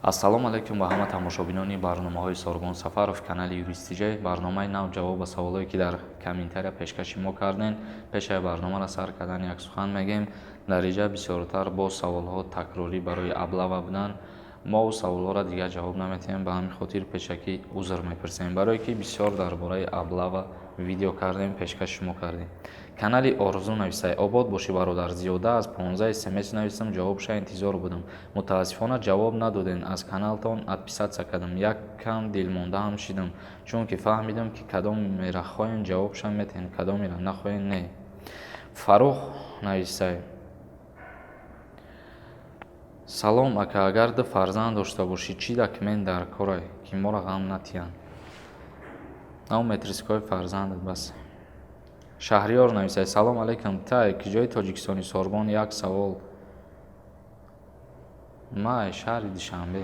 Ассалому алайкум ба ҳама тамошобинони барномаҳои Сорбон Сафаров, канали Юрист Тиҷай. Барномаи нав, ҷавоб ба саволое, ки дар комментария пешкаши мо кардем. Пешаи барномаро сар кардан як сухан мегӯем. Дар инҷа бисёртар боз саволҳо такрорӣ барои облава буданд. Мо ӯ саволҳоро дигар ҷавоб наметиҳем, ба ҳамин хотир пешакӣ узр мепурсем, барое ки бисёр дар бораи облава видео кардем, пешкаши шумо кардем. Канали Орзу нависай: обод бошӣ, бародар. Зиёда аз 15 смс нависам, ҷавобша интизор будам, мутаассифона, ҷавоб надоден. Аз каналтон отписаться кардам, як кам дилмондаам шидам, чунки фаҳмидам, ки кадомеро хоҳем, ҷавобша метиҳем, кадомеро нахоҳем, не. Фаррух нависай: салом, ака. Агар ду фарзанд дошта бошӣ, чӣ документ дар корай, ки моро ғам натиҳанд? Ав метрискои фарзандат бас. Шаҳриёр нависай: салом алайкум, тай киҷои Тоҷикистони, Сорбон? Як савол. Май шаҳри Душанбе.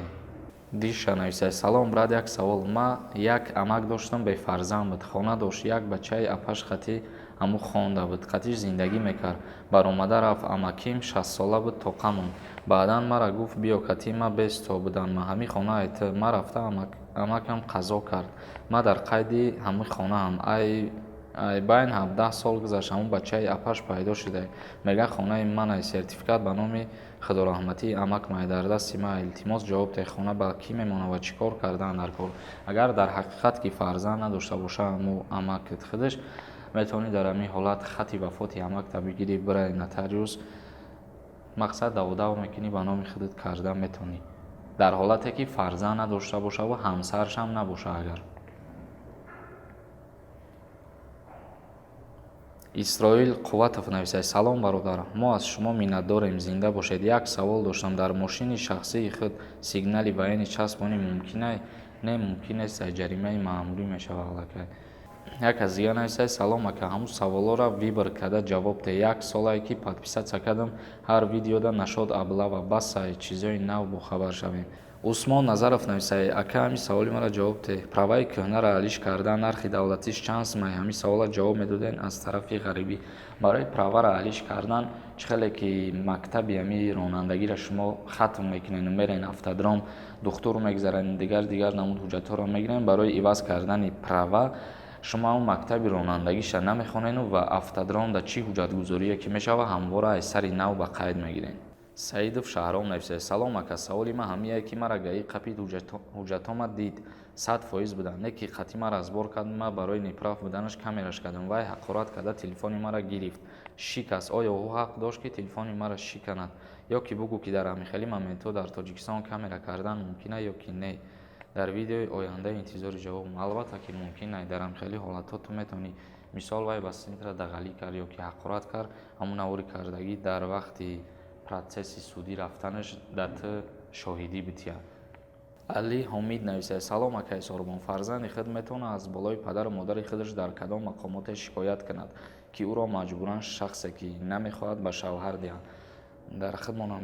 Диша нависай: салом, брат, як савол. Ма як амак доштам, бефарзанд буд, хона дошт, як бачаи апаш қатӣ ҳаму хонда буд, қатиш зиндагӣ мекард. Баромада рафт, амаким 60сола буд, тоқа монд. Баъдан мара гуфт: биё кати ма, бесто будан ма, ҳамин хонаи ту. Ма рафта, амакам қазо кард, ма дар қайди ҳамин хонаам. Ай байна 17 сол гузашт, ҳамун бачаи апаш пайдо шуда, мега хонаи манай, сертификат ба номи худораҳматии амакмай, дар дасти ма. Илтимос, ҷавоб деҳ, хона ба кӣ мемонад ва чӣ кор кардаанд дар кор? Агар дар ҳақиқат ки фарзанд надошта боша ҳамун амакат худаш, метавонӣ дар ҳамин ҳолат хати вафоти амакта бигирӣ, бираи нотариус, мақсад, даводав мекунӣ, ба номи худат карда метавонӣ, дар ҳолате ки фарзанд надошта бошаву ҳамсарашам набоша агар. Исроил Қувватов нависад: салом, бародар, мо аз шумо миннатдорем, зинда бошед. Як савол доштам: дар мошини шахсии худ сигнали военный часпонӣ мумкин? Не, мумкин нест, ҷаримаи маъмурӣ мешавад аллакай. Як кас дигар нависад: салом, ака, ҳамун саволҳоро выбор карда ҷавоб деҳ. Як солае ки подписаться кардам, ҳар видеода нашод облава, басай, чизои нав бохабар шавем. Усмон Назаров нависад: ака, ҳамин саволи маро ҷавоб деҳ, праваи кӯҳнаро алиш кардан нархи давлатиш чанд сумай? Ҳамин саволро ҷавоб медодем аз тарафи ғарибӣ. Барои праваро алиш кардан, чӣ хеле ки мактаби ҳамин ронандагиро шумо хатм мекунед, мерен автодром, духтур мегзаранед, дигар дигар намуд ҳуҷҷатҳоро мегирем, барои иваз кардани права шумо ҳамун мактаби ронандагиша намехонену ва автодромда чӣ ҳуҷҷатгузорие ки мешавад, ҳамвора аз сари нав ба қайд мегиред. Саидов Шаҳром нависад: салом, ака, саволи ман ҳамие ки мара ГАИ қапид, ҳуҷҷатҳома дид, 100% буданд, не ки қати мара разбор кард. Ма барои неправ буданаш камераш кардам, вай ҳақорат карда, телефони мара гирифт, шикаст. Оё ӯ ҳақ дошт, ки телефони мара шиканад? Ё ки бугӯ, ки дар ҳамин моментҳо дар Тоҷикистон камера кардан мумкин ё ки не? Дар видеои оянда интизори ҷавобам. Албатта ки мумкин не. Дар ҳамхели ҳолатҳо ту метавонӣ, мисол, вай ба синтра дағалӣ кард ё ки ҳақорат кард, ҳамун навори кардагӣ дар вақти процесси судӣ рафтанаш дар ту шоҳидӣ битиҳад. Али Ҳомид нависад: салом, акаи Сорбон, фарзанди худ метавонад аз болои падару модари худаш дар кадом мақомоте шикоят кунад, ки ӯро маҷбуран шахсе, ки намехоҳад, ба шавҳар диҳанд? Дар худмонам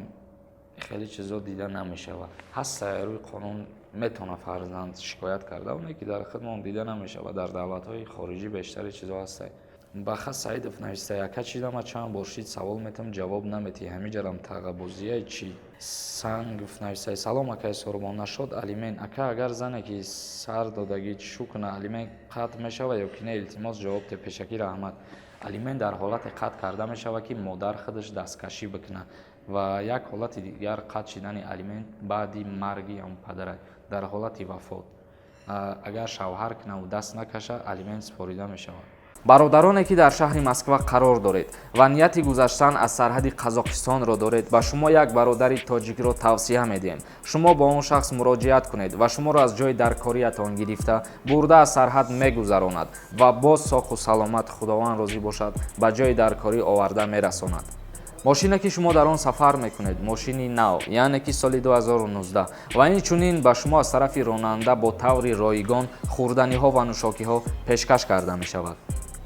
хеле чизо дида намешавад. Ҳаста, рӯи қонун метавонад фарзанд шикоят карда, оне ки дар худмон дида намешавад, дар давлатҳои хориҷӣ бештари чизо ҳаста. Баха Саидов нависта: ака, чидама чанд бор шид савол метам, ҷавоб наметиҳӣ, ҳамиҷарам тағабозияи чӣ? Сангов нависта: салом, акаи Сорбон, нашод алимент. Ака, агар зане ки сар додагӣ чӯ кунад, алимент қатъ мешавад ё ки не? Илтимос, ҷавоб деҳ, пешакӣ раҳмат. Алимент дар ҳолате қатъ карда мешавад, ки модар худаш дасткашӣ бикунад, ва як ҳолати дигар қатъ шидани алимент баъди марги ҳамн падара, дар ҳолати вафот. Агар шавҳар кунаву даст накаша, алимент супорида мешавад. Бародароне, ки дар шаҳри Москва қарор доред ва нияти гузаштан аз сарҳади Қазоқистонро доред, ба шумо як бародари тоҷикро тавсия медиҳем. Шумо ба он шахс муроҷиат кунед ва шуморо аз ҷои даркориятон гирифта бурда, аз сарҳад мегузаронад ва боз соқу саломат, Худованд розӣ бошад, ба ҷои даркорӣ оварда мерасонад. Мошине, ки шумо дар он сафар мекунед, мошини нав, яъне ки соли 2019, ва инчунин ба шумо аз тарафи ронанда бо таври ройгон хӯрданиҳо ва нӯшокиҳо пешкаш карда мешавад.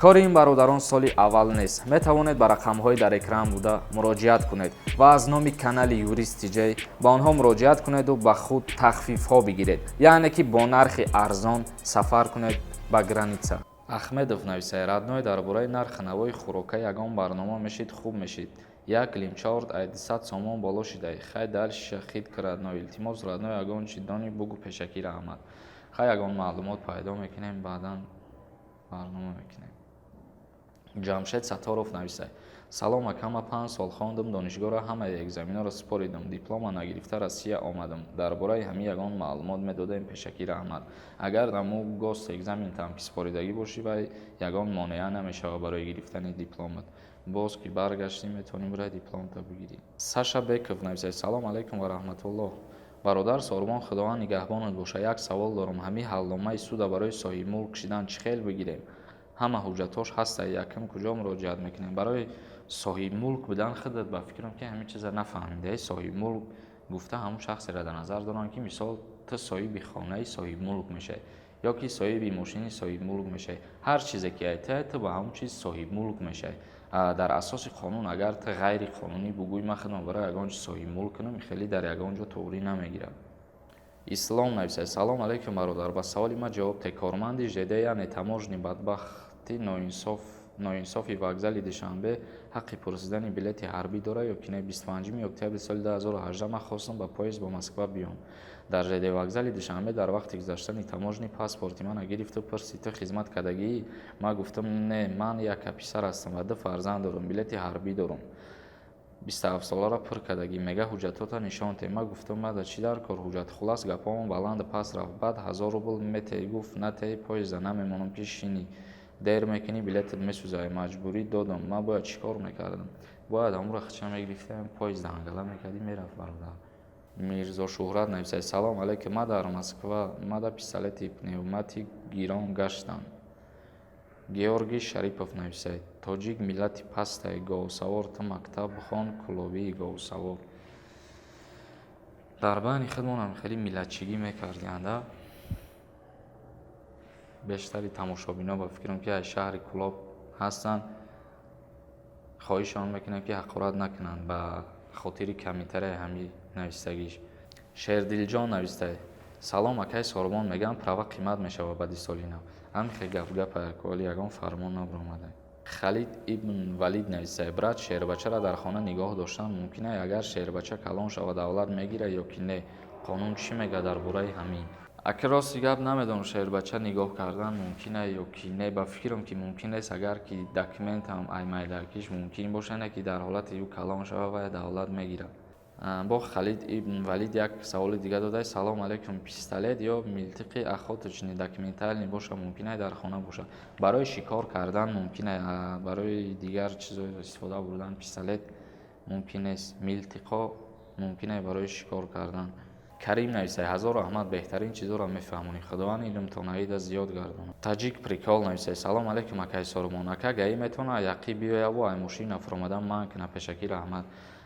Кори ин бародарон соли аввал нест. Метавонед ба рақамҳои дар экран буда муроҷиат кунед ва аз номи канали Юрист Тиҷай ба онҳо муроҷиат кунеду ба худ тахфифҳо бигиред, яъне ки бо нархи арзон сафар кунед ба граница. Ахмедов нависае: родной, дар бораи нархи навои хӯрока ягон барнома мешид, хуб мешид. Як лимчорт ай 200 сомон боло шидай. Хай, дальше хит к, родной. Илтимос, родной, ягон чи дони, бугӯ, пешакӣ раҳмат. Хай, ягон маълумот пайдо мекунем, баъдан барнома мекунем. Ҷамшед Сатторов нависад: «Салом, ака, ман 5 сол хондум донишгоҳро, ҳамаи экзаменоро супоридам, диплома нагирифта Россия омадам. Дар бораи ҳамин ягон маълумот медодем, пешакӣ раҳмат». Агар даму госэкзаментам ки супоридагӣ бошӣ, вай ягон монеа намешавад барои гирифтани дипломат. Боз ки баргаштӣ, метавонӣ бирай дипломта бигирӣ. Саша Беков нависад: «Салом алайкум ва раҳматуллоҳ, бародар Сорбон, Худованд нигаҳбонат бошад. Як савол дорам: ҳамин ҳалномаи суда барои соҳибмулк шидан чӣ хел бигирем? Ҳама ҳуҷҷатҳош ҳаста, якум куҷо муроҷиат мекунем?» Барои соҳибмулк будан, худат ба фикрам, ки ҳамин чиза нафаҳмидаи. Соҳибмулк гуфта ҳамун шахсеро дар назар доранд, ки, мисол, ту соҳиби хонаи соҳибмулк мешавӣ ё ки соҳиби мошини соҳибмулк мешавӣ. Ҳар чизе ки айтаа, ту ба ҳамун чиз соҳибмулк мешавӣ дар асоси қонун. Агар ту ғайриқонунӣ бугӯӣ, ман худам барои ягон чиз соҳибмулк кунам, хеле дар ягон ҷо туғрӣ намегирад. Ислом нависад: «Салом алайкум, бародар, ба саволи ман ҷавоб те. Корманди ЖД, яъне таможни, бадбахти ноинсофи вокзали Душанбе ҳаққи пурсидани билети ҳарбӣ дорад ё ки не? 25 октябри соли 2018 ман хостам ба поезд ба Москва биём. Дар ЖД вокзали Душанбе дар вақти гузаштани таможни паспорти мана гирифту пурсид: ту хизмат кардагиӣ? Ман гуфтам: не, ман як писар ҳастам ва ду фарзанд дорам, билети ҳарбӣ дорам, 27 соларо пур кардагӣ. Мега: ҳуҷҷатҳота нишон те. Ман гуфтам: мада чӣ дар кор ҳуҷҷат? Хуллас, гапҳоам баланду паст рафт. Баъд 1000 рубл метеҳ, гуфт, натеҳ, поезда намемонам, ки шинӣ, дер мекунӣ, билетат месӯзад. Маҷбурӣ додам. Ман бояд чӣ кор мекардам?» Бояд ҳамонро хича мегирифтем, поезд дангала мекардӣ, мерафт, бародар. Мирзошӯҳрат нависад: «Салом алайкум, ман дар Москва, мада пистолети пневматик гирон гаштанд». Георгий Шарипов нависад: «Тоҷик миллати пастай, говсавор, ту мактаб бихон, кӯлобии говсавор». Дар байни худмонам хеле миллатчигӣ мекардианда. Бештари тамошобино, ба фикрам, ки аз шаҳри Кӯлоб ҳастанд. Хоҳишон мекунем, ки ҳақорат накунанд ба хотири комментарияи ҳамин навистагиш. Шердилҷон навистае: «Салом, акаи Сорбон, мегӯям, права қимат мешавад баъди соли нав. Ҳамин хел гап гапа, вале ягон фармон набаромада». Халид ибн Валид нависае: «Брат, шербачаро дар хона нигоҳ доштан мумкин ай? Агар шербача калон шавад, давлат мегирад ё ки не? Қонун чӣ мегӯяд дар бораи ҳамин?» Ака, рости гап, намедонам, шербача нигоҳ кардан мумкин ай ё ки не. Ба фикрам, ки мумкин нест, агар ки документам ай майдакиш мумкин боша, не ки дар ҳолате ӯ калон шавад, вай давлат мегирад. Бо Халид ибн Валид як саволи дига додааст: «Салом алайкум, пистолет ё милтиқи охотничий документальный боша, мумкин ай дар хона боша?» Барои шикор кардан мумкин ай, барои дигар чизо истифода бурдан пистолет мумкин нест. Милтиқо мумкин ай барои шикор кардан. Карим нависад: «Ҳазор раҳмат, беҳтарин чизоро мефаҳмонӣ, Худованд илмтонаида зиёд гардонад». Таҷик Прикол нависад: «Салом алайкум, акаи Сорбон, ака, ГАИ метавонад ай ақиб биёяву ай мошин фуромада манъ кунад? Пешакӣ раҳмат».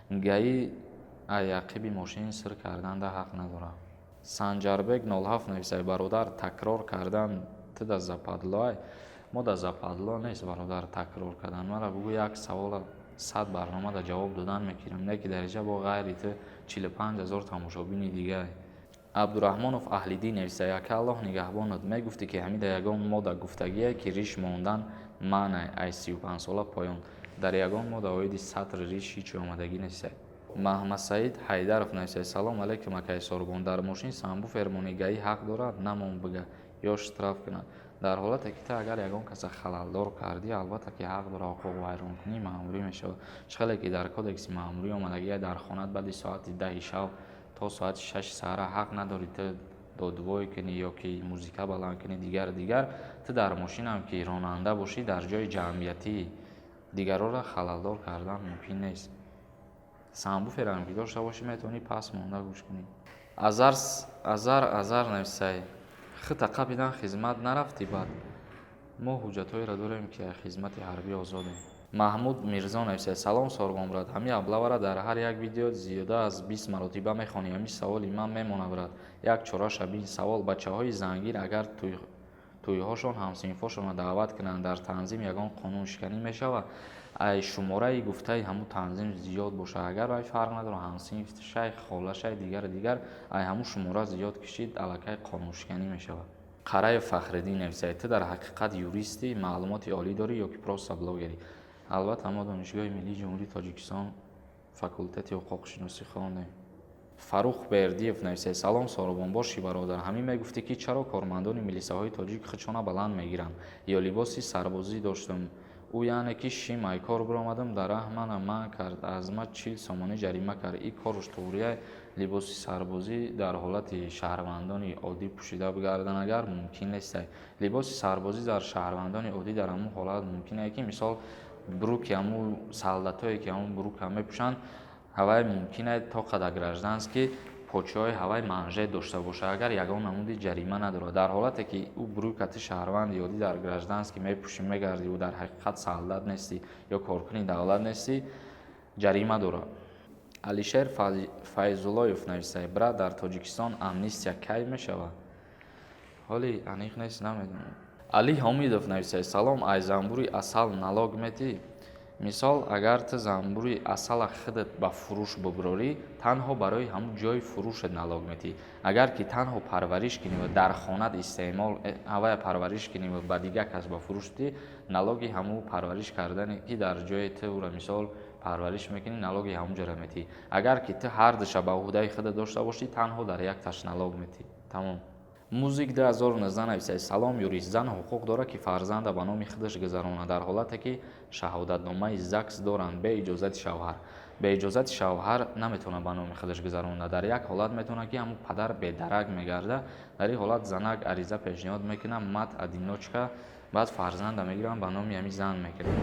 ГАИ ай ақиби мошин сир карданда ҳақ надорад. Санҷарбек 07 нависад: «Бародар, такрор кардан туда западло ай?» Мо да западло нест, бародар, такрор кардан. Мара бугӯ, як савола 100 барномада ҷавоб додан мекунам, не ки дариҷа бо ғайри ту 45 000 тамошобини дигар. Абдураҳмонов Аҳлиддин нависад: «Ака, Аллоҳ нигаҳбонат, мегуфтӣ, ки ҳамида ягон мода гуфтагие, ки риш мондан манъ ай 35 сола поён? Дар ягон мода оиди сатри риш ҳеҷ омадагӣ нестад». Маҳмадсаид Ҳайдаров нависад: «Салом алайкум, акаи Сорбон, дар мошин сабвуфер монӣ, ГАИ ҳақ дорад намон бига ё штраф кунад?» Дар ҳолате ки ту агар ягон каса халалдор кардӣ, албатта ки ҳақ дорад, ҳуқуқвайронкунии маъмурӣ мешавад. Чӣ хеле ки дар кодекси маъмурӣ омадагӣ, дар хонат баъди соати 10-и шаб то соати 6-и саҳара ҳақ надорӣ ту додвой кунӣ ё ки музыка баланд кунӣ, дигар дигар. Ту дар мошинам ки ронанда бошӣ, дар ҷои ҷамъиятӣ дигарҳоро халалдор кардан мумкин нест. Сабвуферам ки дошта бошӣ, метавонӣ пас монда гӯш кунӣ. Азар Азар нависай: «Хита қапидан, хизмат нарафтӣ баъд?» Мо ҳуҷҷатҳоеро дорем, ки аз хизмати ҳарбӣ озодем. Маҳмуд Мирзо нависад: «Салом, Сорбон брат, ҳамин облавара дар ҳар як видео зиёда аз 20 маротиба мехонӣ. Ҳамин саволи ман мемонад, брат, як чораша бин. Савол: бачаҳои зангир агар тӯйҳошон ҳамсинфошонро даъват кунанд, дар танзим ягон қонуншиканӣ мешавад? Ай шумораи гуфтаи ҳамун танзим зиёд бошад агар, вай фарқ надорад, ҳамсинф шай, хола шай, дигару дигар, ай ҳамун шумора зиёд кишид, аллакай қонуншиканӣ мешавад». Қараев Фахриддин нависад: «Ту дар ҳақиқат юристӣ, маълумоти олӣ дорӣ ё ки просто блогерӣ?» Албатта, мо Донишгоҳи миллии Ҷумҳурии Тоҷикистон Факултети ҳуқуқшиносӣ хондем. Фаррух Бердиев нависад: салом, Соробон, бошӣ, бародар. Ҳамин мегуфтӣ, ки чаро кормандони милисаҳои тоҷик худшона баланд мегиранд? Ё либоси сарбозӣ доштам, ӯ яъне ки шим айкор биромадам, дар раҳ мана манъ кард, аз ма 40 сомонӣ ҷарима кард. Ин корш туғрия? Либоси сарбозӣ дар ҳолати шаҳрвандони оддӣ пӯшида бигарданд агар, мумкин нестай. Либоси сарбозӣ дар шаҳрвандони оддӣ дар ҳамун ҳолат мумкине, ки мисол брюки, ҳамун солдатое, ки ҳамун брюка мепӯшанд, ҳавай мумкине то қадар гражданский почаҳои ҳавай манжет дошта бошад агар, ягон намуди ҷарима надорад. Дар ҳолате ки ӯ брюка ту шаҳрванди оддӣ дар гражданский мепӯшӣ, мегардӣ, дар ҳақиқат солдат нестӣ ё коркуни давлат нестӣ, ҷарима дорад. Алишер Файзуллоев нависад: брат, дар Тоҷикистон амнистия кай мешавад? Ҳоли аниқ нест, намедонам. Али Ҳомидов нависад: салом, ай занбури асал налог метӣ? Мисол, агар ту занбури асала худат ба фурӯш бубурорӣ, танҳо барои ҳамун ҷои фурӯшат налог метӣ. Агар ки танҳо парвариш кунӣ ва дар хонат истеъмол ҳавая парвариш кунӣ ва ба дигар кас ба фурӯш дӣ, налоги ҳамун парвариш кардане, ки дар ҷои ту ӯра мисол парвариш мекунӣ, налоги ҳамун ҷора метӣ. Агар ки ту ҳардуша ба уҳдаи худат дошта бошӣ, танҳо дар якташ налог метӣ, тамом. Музик 2019 нависад: салом, юрист, зан ҳуқуқ дорад, ки фарзанда ба номи худаш гузаронад, дар ҳолате ки шаҳодатномаи ЗАГС доранд, бе иҷозати шавҳар? Бе иҷозати шавҳар наметавонад ба номи худаш гузаронад. Дар як ҳолат метавонад, ки ҳамун падар бедарак мегардад. Дар ин ҳолат занак ариза пешниҳод мекунад, мать одиночка, баъд фарзанда мегиранд, ба номи ҳамин зан мекунанд.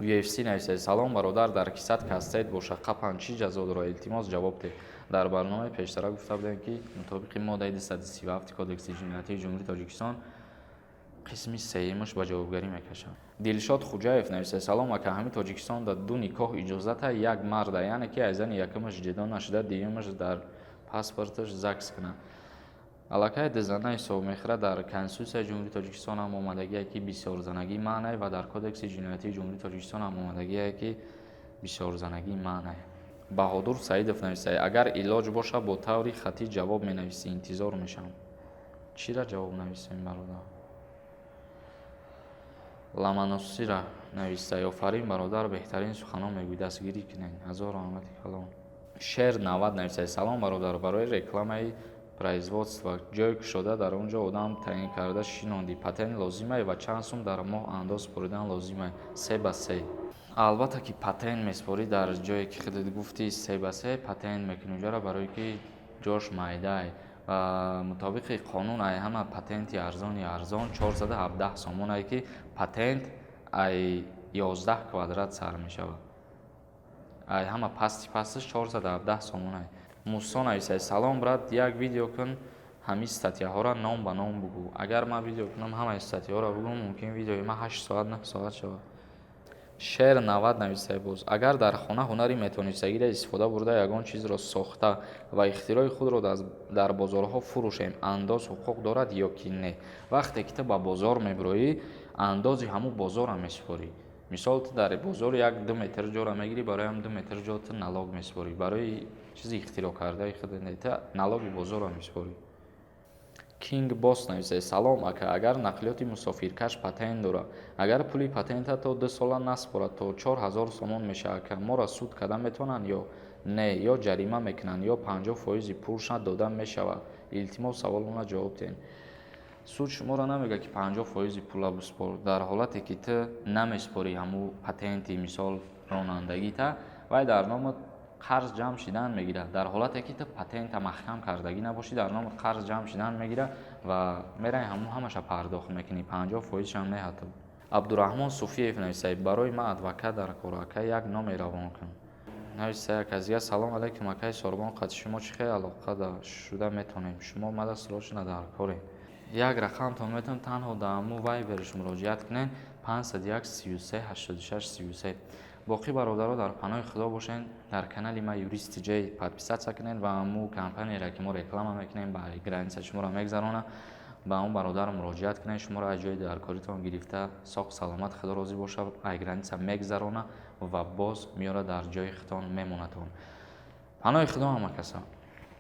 UFC нависад: салом, бародар, дар кисат кастет боша, қапан чӣ ҷазо дорад? Илтимос, ҷавоб деҳ. Дар барномаи пештара гуфта будем, ки мутобиқи моддаи 237 Кодекси ҷиноятии Ҷумҳурии Тоҷикистон, қисми сеюмаш, ба ҷавобгарӣ мекашад. Дилшод Хуҷаев нависад: салом, ака, ҳамин Тоҷикистон дар ду никоҳ иҷозата як марда, яъне ки аз зани якумаш ҷудо нашуда, дуюмаш дар паспорташ ЗАГС кунад? Аллакай дузана ҳисоб мехӯрад. Дар Конститутсияи Ҷумҳурии Тоҷикистон ҳам омадагие, ки бисёрзанагӣ манъ, ва дар Кодекси ҷиноятии Ҷумҳурии Тоҷикистон ҳам омадагие, ки бисёрзанагӣ манъ. Баҳодур Саидов нависад: агар илоҷ боша, бо таври хаттӣ ҷавоб менависӣ, интизор мешавам. Чира ҷавоб нависем, бародар? Ламаносира нависта: офарин, бародар, беҳтарин суханон мегӯӣ, дастгирӣ кунед. Ҳазор раҳмати калон. Шер 90 нависад: салом, бародар, барои рекламаи производства ҷой кушода, дар он ҷо одам таъин карда шинондӣ, патент лозимай ва чанд сум дар моҳ андоз супоридан лозимай? 3 ба 3. Албатта ки патент месупорӣ. Дар ҷое ки худат гуфтӣ, 3 ба 3 патент мекунӣ уҷара, барое ки ҷош майдаай ва мутобиқи қонун ай ҳама патенти арзони арзон 417 сомонае, ки патент ай 11 квадрат сар мешавад. Ай ҳама пасти пасташ 417 сомонае. Мусо нависад: салом, брат, як видео кун, ҳамин статьяҳоро ном ба ном бугӯ. Агар ман видео кунам, ҳамаи статьяҳоро бугӯм, мумкин видеои ман 8 соат, 9 соат шавад. Шер 90 нависад боз: агар дар хона ҳунари метонистагиро истифода бурда, ягон чизро сохта ва ихтирои худро дар бозорҳо фурӯшем, андоз ҳуқуқ дорад ё ки не? Вақте ки ту ба бозор мебироӣ, андози ҳамун бозорро месупорӣ. Мисол, ту дар бозор як ду метр ҷоро мегирӣ, барои ҳам 2 метр ҷо ту налог месупорӣ. Барои чизи ихтироъ кардаи худат не, ту налоги бозорро месупорӣ. Кинг Босс нависад: салом, ака, агар нақлиёти мусофиркаш патент дорад, агар пули патента то 2 сола насупорад, то 4000 сомон мешавад, ака, моро суд карда метавонанд ё не, ё ҷарима мекунанд, ё 50 фоизи пулша дода мешавад? Илтимос, саволона ҷавоб диҳед. Суд шуморо намегӯяд, ки 50 фоизи пула бисупор. Дар ҳолате ки ту намесупорӣ ҳамун патенти, мисол, ронандагита, вай дар номат қарз ҷамъ шидан мегирад. Дар ҳолате ки ту патента маҳкам кардагӣ набошӣ, дар номат қарз ҷамъ шидан мегирад ва меравӣ, ҳамун ҳамаша пардохт мекунӣ, 50 фоизшам не ҳатто. Абдураҳмон Суфиев нависад: барои ман адвокат дар кор, ака, як номер равон кун. Нависта як аз дигар: салом алайкум, акаи Сорбон, қати шумо чӣ хел алоқа шуда метавонем? Шумо мада срочно дар корем. Як рақамтон метавонам, танҳо дар ҳамун вайберш муроҷиат кунед: 501 33 86 33. Боқӣ, бародаро, дар паноҳи Худо бошед. Дар канали ма Юристи Ҷей подписаться кунед ва ҳамун компанияре, ки мо реклама мекунем, ба граница шуморо мегзаронад, ба он бародар муроҷиат кунед. Шуморо аз ҷои даркоритон гирифта, соқ саломат, Худо розӣ бошад, ай граница мегзарона ва боз меёрад, дар ҷои худтон мемонадтон. Паноҳи Худо ҳама каса.